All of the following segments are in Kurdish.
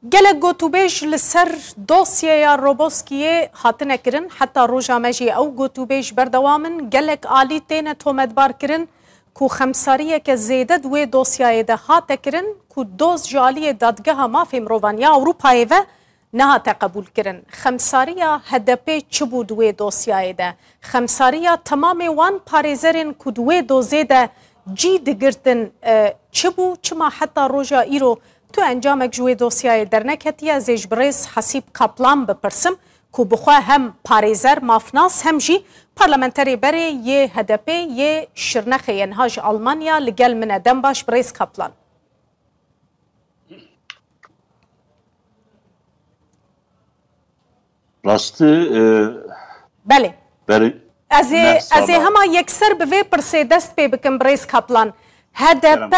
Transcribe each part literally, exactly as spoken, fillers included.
Gelek gotûbêj li ser dosyeya Roboskiyê hatine kirin. Heta roja me jî ew gotûbêj berdewam in. Gelek alî têne tometbar kirin ku xemsariyeke zêde di wê dosyayê de hate kirin ku doz ji aliyê Dadgeha Mafê Mirovan ya Ewropayê ve nehate qebûlkirin. Xemsariya H D P çi bû di wê dosyayê de? Xemsariya temamê wan parêzerên ku di wê dozê de cî digirtin, e, çi bû? Çima heta roja îro tu encamek ji wê dosyayê derneketiye? Ez ê ji birêz Hesîb Kaplan bipirsim ku bi xwe hem parêzer, mafnas hem jî parlamenterê berê yê H D P yê Şirnexê ye, niha ji Almanya li gel min e. Dem baş birêz Kaplan. Rastî, e, Belê. berî Ez ê, neh ez ê sala. Hema yekser bi vê pirsê dest pê bikim birêz Kaplan. H D P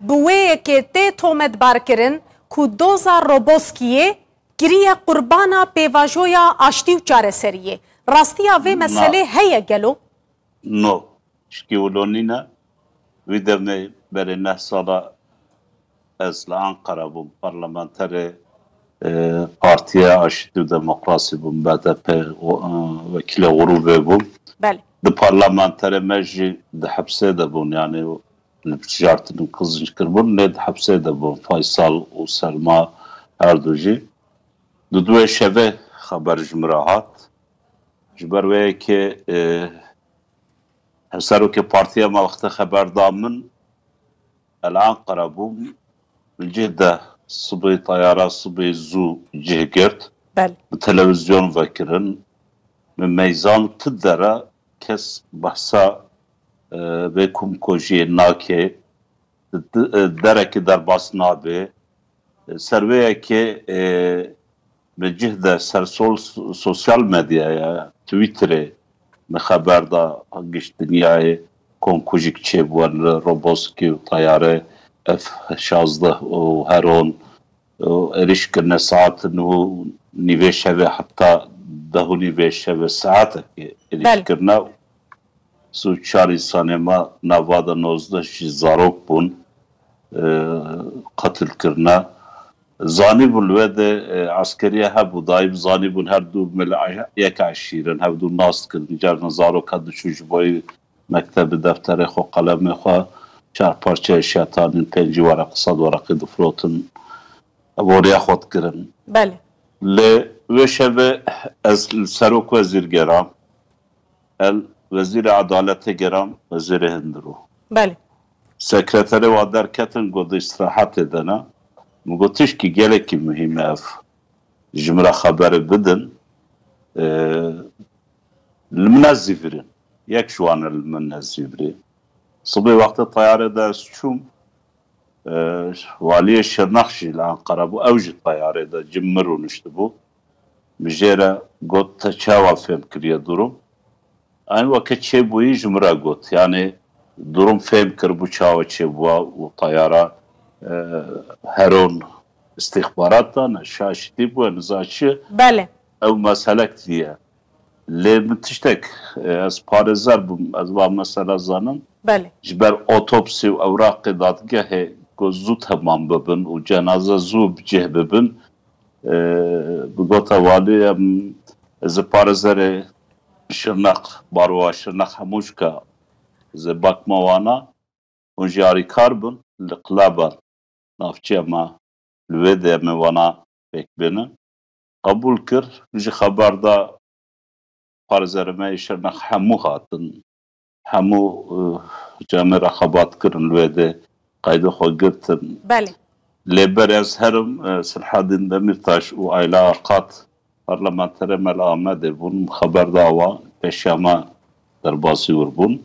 bi wê yekê tê tometbarkirin ku doza Roboskiyê kiriye qurbana pêvajoya aştî û çareseriyê. Rastiya vê meselê heye gelo? No. Şikî wilo nîne. Wî demê berê neh sala ez li Anqara bûm, parlamenterê, e, Partiya Aştî û Demokrasî bûm, B D P, û, e, wekîlê grûbê bûm. Belê. Di parlamenterê me jî di hepsê de bûn, yanî li bijartin û qizinc kiribûn, lê di hepsê de bûn. Faysal û Selma her du jî. Di duê şevê xeber ji min re hat. Ji ber wê yekê, e, hevserokê partiya me wextê xeber da min, ez li Anqara bûm, li cih de sibê teyara sibê zû cih girt. Belê. Bi televîzyon vekirin. Min meyzan ti dere kes behsa, e, vê komkujiyê nake. Di, di, e, derekê derbas nabe. Ser vê yekê, e, min cih de ser sol, sosyal medyaya, Twitterê min xeber da giş dinyayê komkujik çêbû li Roboskî û teyare F şazdeh û Heron û êrîş kirine saet nû û nîvê şevê heta deh û nîvê şevê saetekê êrîş Belê. kirine. Sî û çar însanê me, nava de nozdeh jî zarok bûn, e, qetil kirine. Zanîbûn li wê de, e, eskeriye hebû, dayî zanîbûn her du mil-, yek eşîr in, hevdû nas kirin. Carna zaroka diçû ji bo mektebê defterê xwe, qelemê xwe, çar parçeyê şetanîn, pêncî wereq, sed wereqî difirotin, boriya xwe dikirin. Belê. Li wê şevê ez li serok wezîr geram, el wezîrê edaletê geram, wezîrê hundirû. Belê. Sekreterê wa derketin, got di îstirahetê de ne. Min got tişkî gelekî muhîm e ev. Ji min re xeberê bidin. Ee, li min nezîvirin. Yek ji wan li min nezîvirî. Sibê wextê teyarê de ez çûm. E, waliyê Şirnex jî li Anqara bû. Ew jî teyarê de cem min rûniştibû. Min jê re got, te çawa fêm kiriye durum? Eyn weke çêbûyî ji min re got. Yanî durum fêm kiribû çawa çêbûwa û teyara, e, Heron îstîxbarat dane, şaşîtî bûye, niza çi? Belê. Ew meselek diye. Lê min tiştek, e, ez parêzer bûm, ez va mesela zanim. Belê. Ji ber otopsî û ewraqê dadgehê ku zû temam bibin û cenaze zû bi cih bibin, e, bi gota walî em, ez ê parêzerê Şirnex, baroya Şirnex hemû jika ez ê bakma wana. Hûn jî alîkar bin li qilaban navçeya me, li wê de em ê wana pêk bênin. Qebûl kir, ji xeber da parêzerê me yê Şirnex hemû hatin. Hemû, eh, cemê re xebat kirin li wê de qeyda xwe girtin. Belê. Lê berê ez herim, eh, Silhedîn Demîrtaş û Ayla Arqat parlamenterê me li Amedê bûn, min xeber da wan, pêşiya me derbasî wir bûn.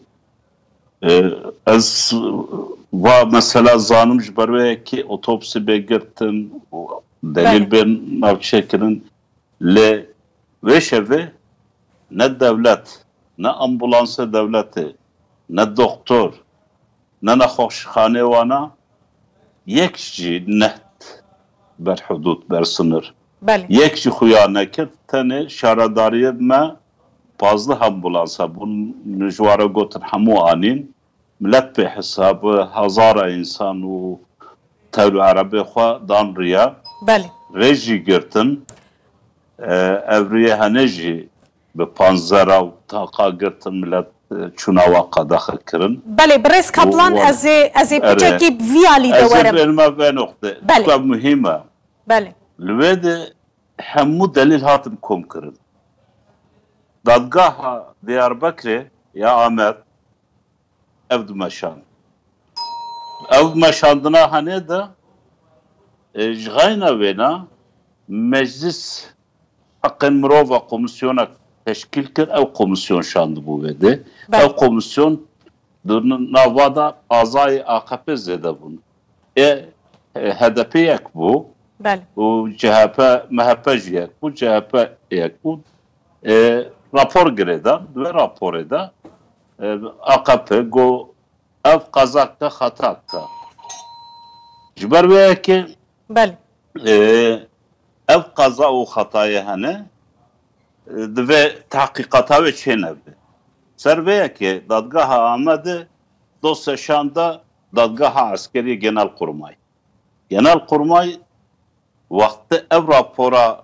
E, ez va mesela zanim ji ber wê yekê otopsî bê girtin û delîl Belê. bên navçe kirin. Lê wê şevê ne dewlet, ne ambulansê dewletê, ne doktor, ne nexweşxanê wana yek jî neht ber hudûd, ber sinir. Belê. Yek jî xuya nekir, tenê şaredariyê me pazdeh ambulansa bûn, min ji wan re gotin hemû anîn. Milet pê hesab, hezara însan û tewr û erebê xwe dan riya. Belê. rê jî girtin, e, ev rûyê hene jî bi panzera û taqa girtin, milet, e, çûna wa qedexe kirin. Belê, birêz Kaplan, û wan-, ez ê, ez ê erê, piçekî bi vî alî de ez ê werim. Bênime vê noqtê. Belê. Ku ev muhîm e. Belê. Li wê de hemû delîl hatin kom kirin. Dadgeha Diyarbekirê ya Amed ev dimeşand. Ev meşandina henê de, e, ji xeyna wêna Meclis Heqên Mirova komisyonek teşkîl kir, ew komisyon şandibû wê de. Belê. Ew komisyon di nava de azayê A Q P zêde bûn. E, e, H D P yek bû. Belê. Û C H P, M H P jî yek bû, C H P yek bû. E, rapor girêda, di vê raporê de, e, A Q P got, ev qezak e, xetak e. Ji ber wê yekê, belê, e, ev qeza û xetayê hene, e, divê tehqîqata wê çênebe. Ser vê yekê dadgeha Amedê dosya şanda dadgeha eskerî Genelkurmay. Genelkurmay wextê ev rapora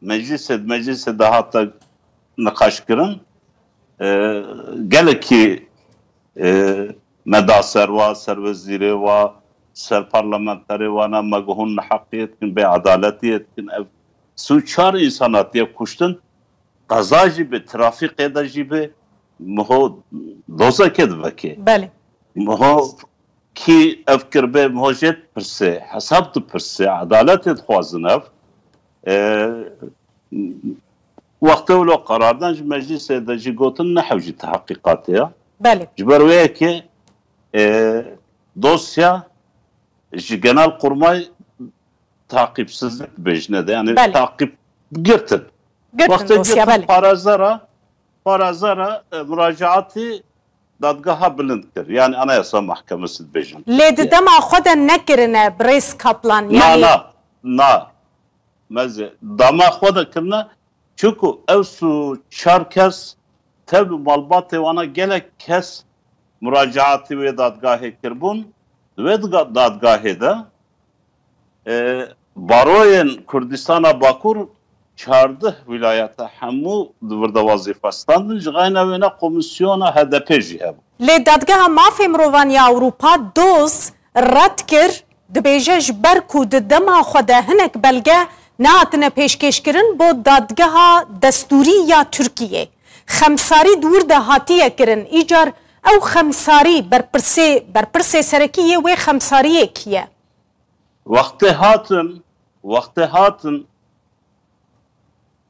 meclisê, meclisê de hate niqaşkirin, e, gelekî, e, me da ser wa, serwezîrê wa, ser parlamenterê wana me got hûn neheqiyê dikin, bê edaletiyê dikin. Ev sî û çar însan hatiye kuştin, qeza jî bi, trafîkê de jî bi, miho dozekê divekê. Belê. Miho kî ev kiribe, miho jê dipirsê, hesab dipirsê, edaletê dixwazin ev. E, wextê wilo qerardan ji meclisê de jî gotin ne hewcî teheqîqatê ya. Belê. Ji ber wê yekê, e, dosya ji Genelkurmay taqîbsizlik dibêjine de. Yani, belê, taqîb girtin. Girtin. Wextê dosya, girtin, belê, parêzera, parêzera, e, muracaatî dadgeha bilind kir. Yani Anayasa Mahkemesi dibêjin. Lê di dema xwe de nekirine, birêz Kaplan, na, yani na, na. Meze, dama xwe de kirine. Çunku ew sî û çar kes tev û malbatê wana gelek kes muracaatî wê dadgahê kirbûn. Di wê diga-, dadgahê de, e, baroyên Kurdistana Bakur çardeh wîlayeta hemû di vir de wezîfe standin. Ji xeyna wêne komîsyona H D P jî hebû. Lê Dadgeha Mafê Mirovan ya Ewropa doz red kir, dibêje ji ber ku di dema xwe de hinek belge nehatine pêşkêşkirin bo Dadgeha Destûrî ya Tirkiyê, xemsarî di wir de hatiye kirin. Îcar ew xemsarî berpirsê, berpirsê serekî yê wê xemsariyê kî ye? Wextê hatin, wextê hatin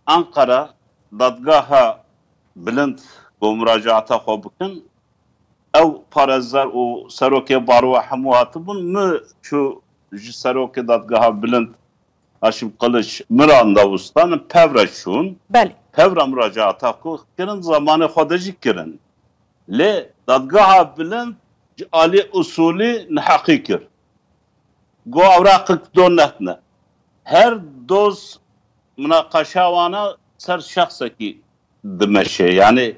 Anqara, dadgeha bilind ku muracaata xwe bikin, ew parêzer û serokê baroya hemû hatibûn, min çû ji serokê dadgeha bilind Haşim Kılıç, min randevû stane, pevre çûn. Belê. Pevre muracaata ku kirin, zamanê xwe de jî kirin. Lê dadgeha bilind ji alî usulî neheqî kir. Got, ewraqek do netine. Her doz munaqeşa wana ser şexsekî dimeşe. Yani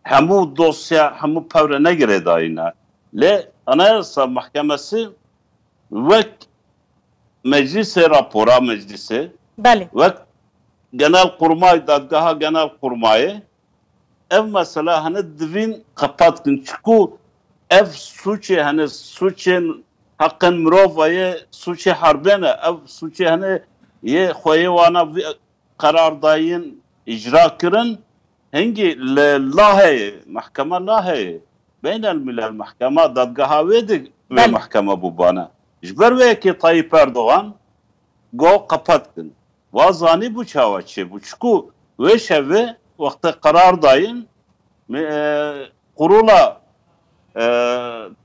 hemû dosya, hemû pevre ne girêdayî ne. Lê Anayasa Mahkemesi wek meclisê, rapora meclisê, belê, wek Genelkurmay, Dadgeha Genelkurmayê, ev mesela hene divîn qepat kin. Çiku ev sûçê hene, sûçên heqên mirova ye, sûçê herbê ne, ev sûçê hene yê xweyê wana vî qerar dayîn, îcra kirin. Hingî li Laheyê, mehkema Laheyê, Beynelmilel Mehkema, dadgeha wê de wê, belê, mehkeme bûbane. Ji ber wê yekê Tayyip Erdogan got qepat kin. Wa zanîbû çawa çêbû. Çiku wê şevê wextê qerar dayîn, mi-, e, qurula, e,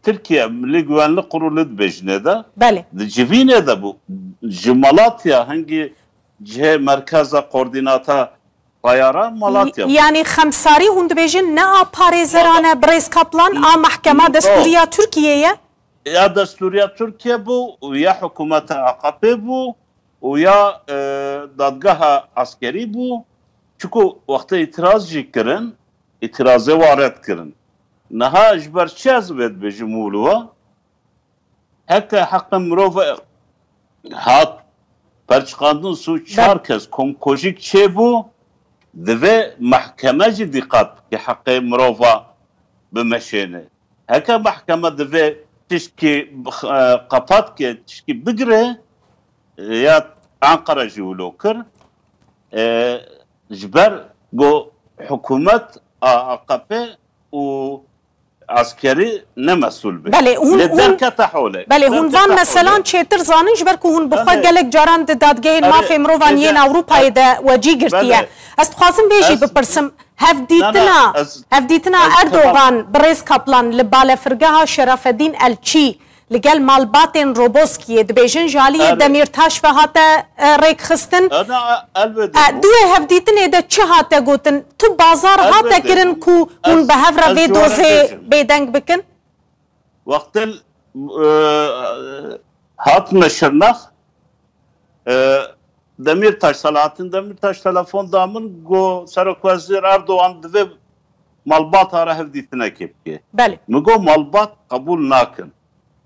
Tirkiye, Milli Güvenlik Kurulu dibêjinê de, belê, di civînê de bû. Ji Malatya, hingî cihê merkeza koordînata tayara Malatya bû. Y-, yanî xemsarî hûn dibêjin ne a parêzeran e, birêz Kaplan, a mehkema destûrî ya Tirkiyê ye? Ya destûriya Tirkiye bû û ya hikûmeta A K P bû û ya, e, dadgeha eskerî bû. Çiku wextê îtiraz jî kirin, îtirazê wa red kirin. Niha ji ber çi ez vê dibêjim wilo? Heke heqê mirov hat perçiqandin sû çar kes komkujîk çêbû, divê mehkeme jî dîqat bike heqê mirova bimeşêne. Heke mehkeme divê tişkî, e, qepat ke, tişkî bigire, e, ya Ankara jî wilo kir. E, ji ber ku hikûmet a A K P û eskerî ne mesûl be. Belê, hûn, Lê hûn, derkete holê. Belê, hûn van meselan çêtir zanin, ji ber ku hûn bi xwe Belê. gelek caran di dadgehên Erê, mafê mirovan êde, yên Ewropayê de wecî girtiye. Belê. Ez dixwazim vê jî Ez, bipirsim. Hevdîtina, na, na, ez, hevdîtina ez Erdogan bi Rêz Kaplan li balefirgeha Şerafedîn Elçî li gel malbatên Roboskiyê dibêjin, ji aliyê Erê. Demîrtaş ve hate, e, rêkxistin. E, na, elbet E, bû. Di wê hevdîtinê de çi hate gotin? Tu bazar hate Elbet kirin bû. ku hûn Ez, bi hev re ez vê ji we re dozê bêjim. bêdeng bikin? Wextê, e, hatime Şirnex, e, Demîrtaş, Selahattin Demîrtaş telefon da min, got, Serokwezîr Erdogan divê malbata re hevdîtinekê bike. Belê. Min got, malbat qebûl nakin.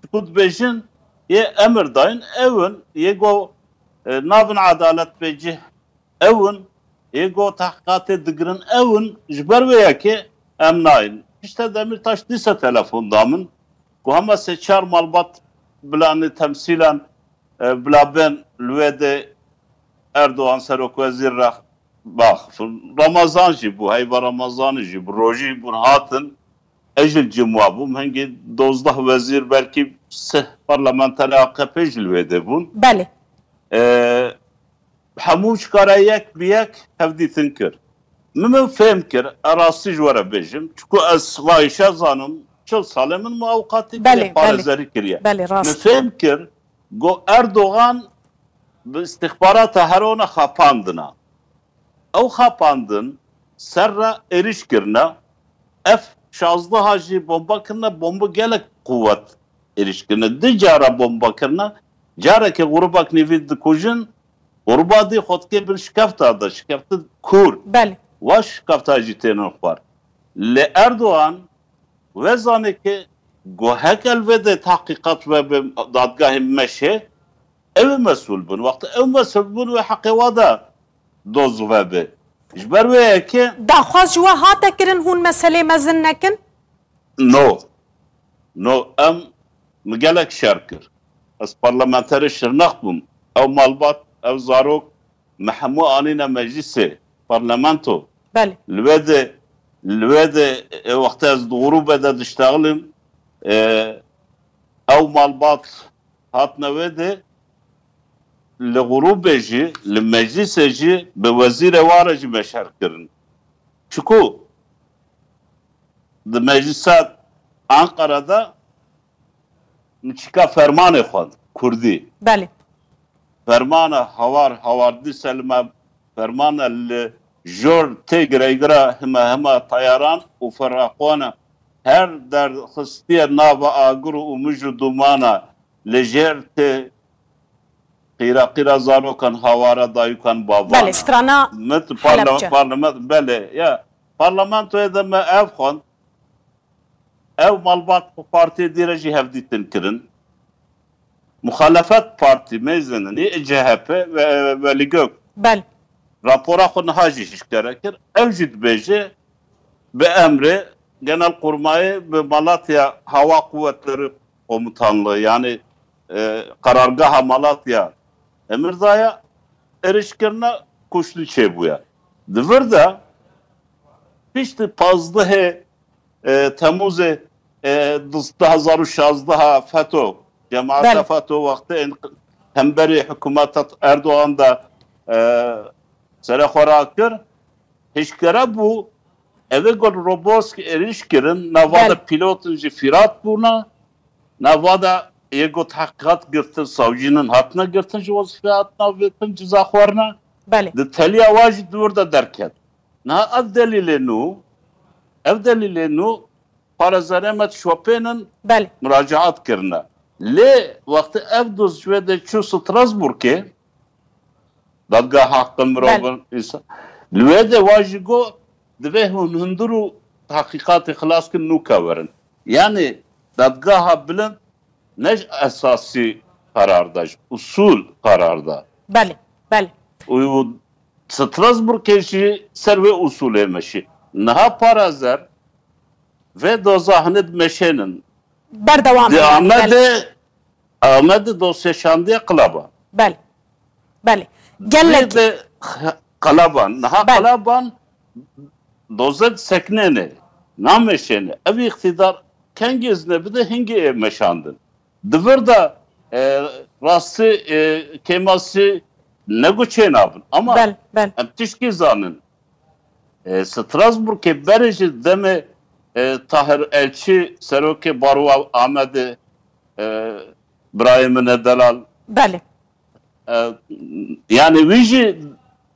Çiku dibêjin, yê emir dayîn, ew in, yê got, e, navin edalet bê cih, ew in, yê got, tehqîqatê digirin, ew in, ji ber wê yekê em nayên. Piştre Demîrtaş dîsa telefon da min, got, hema sê çar malbat bila, yanî temsîlan, e, bila bên li wê de Erdogan serokwezîr re baxifin. Ramazan jî bû, heyva Ramazanî jî bû, rojî bûn hatin. Ez jî li cem wa bûm. Hingê dozdeh wezîr, belkî sih parlamenterê A K P jî li wê de bûn. Belê. E, hemû ji kare yek bi yek hevdîtin kir. Min, min fêm kir, e, rastî ji we re bêjim. Çiku ez vayişe zanim, çil salê min muewqatî kiriye, Belê, belê. parêzerî kiriye. Belê, rast. Min fêm kir, got Erdogan bi îstixbarata herona xapandina. Ew xapandin ser re êrîş kirine. Ev şazdeha jî bomba kirine, bomba gelek quwet êrîş kirine. Du cara bomba kirine. Carekê grûbek nîvî dikujin, grûba dî xwe dikê bin şikefta de, şikeftin kûr. Belê. Wa şikefta jî tênin xwar. Lê Erdogan wê zanê ke got heke li vê de tehqîqat vebe, dadgehê meşe, ew ê mesûl bin. Wextê ew mesûl bin, wê heqê wa de doz vebe. Ji ber wê yekê Daxwaz ji we hate kirin hûn meselê mezin nekin? No. No, em, min gelek şer kir. Ez parlamenterê Şirnex bûm. Ew malbat, ew zarok, me hemû anîne meclîsê, parlamento. Belê. Li wê de, li wê de, e, wextê ez di grûbe de diştexilîm, e, ew malbat hatine wê de, li grûbê jî, li meclîsê jî bi wezîrê wa re jî me şer kirin. Çiku di meclîsa Ankara de min çîka fermanê xwend, kurdî. Belê. Fermana hawar, hawardî selime, fermana li jor tê gireygira hime hima tayaran û feraqwana her derxistiye nava agir û mij û dumana li jêr tê qîra qîra zarokan hawara dayûkan bavana. Belê, strana Mit parla-, Helepçe. parlament, belê, ya. Parlamentoyê de me ev xwend, ev malbat bi partiyê dî re jî hevdîtin kirin. Muxalefet partî mêzinin, yê C H P ve, ve li gök. Belê. Rapora xwe niha jî hişkere kir. Ew jî dibêje, bi emrê Genelkurmayê bi Malatya Hava Kuvvetleri Komutanlığı, yani, e, karargaha Malatya emir daye, êrişkirina kuştî çêbûye. Di vir de piştî pazdehê, e, Temûzê, e, du hezar û şazdeha FETÖ, cemaeta Belê. FETÖ wextê hemberî hikûmeta Erdogan de, e, serê xwe rakir, hişkere bû, ev ê got Robosk êrîş kirin, nava de Belê. pîlotin jî Fîrat bûne, nava de yê got heqîqat girtin, savcînin hatine girtin, ji wezîfê hatine avêtin, ciza xwarine. Belê. Di teliya wa jî di wir de derket. Niha ev delîlê nû, ev delîlê nû, parêzerê me dişopênin, Belê. muracaat kirine. Lê wextê ev doz ji wê de çû Strasbourgê, Dadgeha Heqê Mirovan Belê. Însan, li wê de wa jî got, divê hûn hundir û tehqîqatê xilas kin, nûke werin. Yani dadgeha bilind ne ji esasî qerar da, ji usûl qerar da. Belê, belê. Û Strasbourgê jî ser vê usulê meşî. Niha parazer vê doza hinê dimeşênin. Berdewam Di e, yani, Amedê, Amedê dosya şandiye qilaba. Belê. Belê. Gelek. Vê de qilaba. Niha Belê. Qilaba doze diseknêne. Nameşêne. Ev îqtîdar kengê zine bide hingê ê meşandin. Di vir de e, rastî e, kêmasî neguçênabin. Ama Belê, belê. Em tişkî zanin. E, Strasbourgê berê ji demê e, Tahir Elçî serokê Baroya Amedê e, birayê min e delal. Belê. E, yani wî jî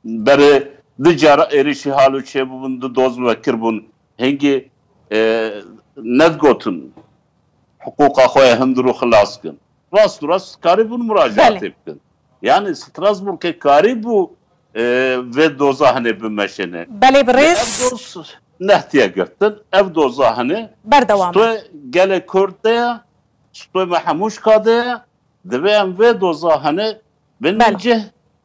berê du cara êrişî hal û çêbûbûn, du doz vekiribûn. Hingî e, nedgotin hiqûqa xwe ya hundir û xilas kin. Rast û rast karîbûn muracaatê Belê. Bikin. Yani Strasbourgê karîbû e, vê doza hinê bimeşêne. Belê bi Ev rêz. doz nehtiye girtin. Ev doza hinê Berdewam e. stoyê gelê Kurd de ye, stoyê me hemûşka de ye. Divê em vê doza hinê bin Belê. cih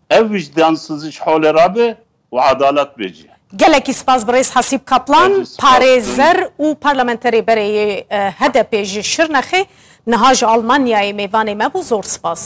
ev vicdansizî ji holê rabe û edalet bê cih. Gelekî spas bi rêz Hasîb Kaplan, Ez jî spas parêzer û parlamenterê berê yê e, H D P ji Şirnexê, niha ji Almanyayê mêvanê me bû. Zor spas.